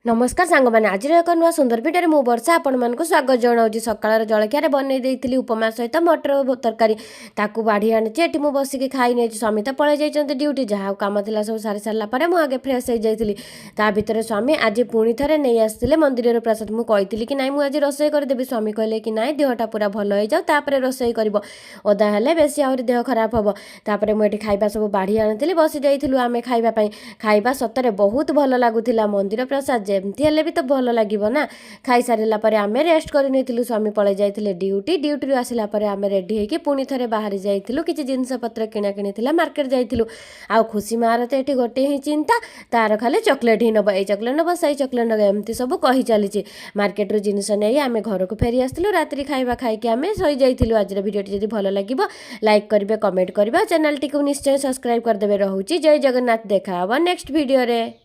ନମସ୍କାର ସାଙ୍ଗମାନେ, ଆଜିର ଏକ ନୂଆ ସୁନ୍ଦର ଭିଡ଼ିଓରେ ମୁଁ ବର୍ଷା ଆପଣମାନଙ୍କୁ ସ୍ୱାଗତ ଜଣାଉଛି। ସକାଳର ଜଳଖିଆରେ ବନେଇ ଦେଇଥିଲି ଉପମା ସହିତ ମଟର ତରକାରୀ। ତାକୁ ବାଢ଼ି ଆଣିଛି, ଏଠି ମୁଁ ବସିକି ଖାଇ ନେଇଛି। ସ୍ୱାମୀ ତ ପଳେଇ ଯାଇଛନ୍ତି ଡ୍ୟୁଟି। ଯାହା କାମ ଥିଲା ସବୁ ସାରି ସାରିଲା ପରେ ମୁଁ ଆଗେ ଫ୍ରେଶ୍ ହେଇଯାଇଥିଲି। ତା ଭିତରେ ସ୍ୱାମୀ ଆଜି ପୁଣି ଥରେ ନେଇ ଆସିଥିଲେ ମନ୍ଦିରର ପ୍ରସାଦ। ମୁଁ କହିଥିଲି କି ନାଇଁ, ମୁଁ ଆଜି ରୋଷେଇ କରିଦେବି। ସ୍ୱାମୀ କହିଲେ କି ନାଇଁ, ଦେହଟା ପୁରା ଭଲ ହେଇଯାଉ, ତାପରେ ରୋଷେଇ କରିବ। ଓଦା ହେଲେ ବେଶୀ ଆହୁରି ଦେହ ଖରାପ ହେବ। ତାପରେ ମୁଁ ଏଠି ଖାଇବା ସବୁ ବାଢ଼ି ଆଣିଥିଲି, ବସି ଯାଇଥିଲୁ ଆମେ ଖାଇବା ପାଇଁ। ଖାଇବା ସତରେ ବହୁତ ଭଲ ଲାଗୁଥିଲା। ମନ୍ଦିର ପ୍ରସାଦ ଯେମିତି ହେଲେ ବି ତ ଭଲ ଲାଗିବ ନା। ଖାଇସାରିଲା ପରେ ଆମେ ରେଷ୍ଟ କରିନେଇଥିଲୁ। ସ୍ୱାମୀ ପଳେଇ ଯାଇଥିଲେ ଡ୍ୟୁଟି। ଡ୍ୟୁଟିରୁ ଆସିଲା ପରେ ଆମେ ରେଡ଼ି ହେଇକି ପୁଣି ଥରେ ବାହାରି ଯାଇଥିଲୁ। କିଛି ଜିନିଷପତ୍ର କିଣାକିଣି ଥିଲା, ମାର୍କେଟ ଯାଇଥିଲୁ। ଆଉ ଖୁସି ମାର ତ ଏଠି ଗୋଟିଏ ହିଁ ଚିନ୍ତା, ତାର ଖାଲି ଚକୋଲେଟ୍ ହିଁ ନେବ, ଏଇ ଚକୋଲେଟ୍ ନେବ, ସେଇ ଚକୋଲେଟ୍ ନେବ, ଏମିତି ସବୁ କହି ଚାଲିଛି। ମାର୍କେଟରୁ ଜିନିଷ ନେଇ ଆମେ ଘରକୁ ଫେରି ଆସିଥିଲୁ। ରାତିରେ ଖାଇବା ଖାଇକି ଆମେ ଶୋଇଯାଇଥିଲୁ। ଆଜିର ଭିଡ଼ିଓଟି ଯଦି ଭଲ ଲାଗିବ, ଲାଇକ୍ କରିବେ, କମେଣ୍ଟ କରିବେ ଆଉ ଚ୍ୟାନେଲଟିକୁ ନିଶ୍ଚୟ ସବସ୍କ୍ରାଇବ୍ କରିଦେବେ। ରହୁଛି, ଜୟ ଜଗନ୍ନାଥ। ଦେଖା ହେବ ନେକ୍ସଟ ଭିଡ଼ିଓରେ।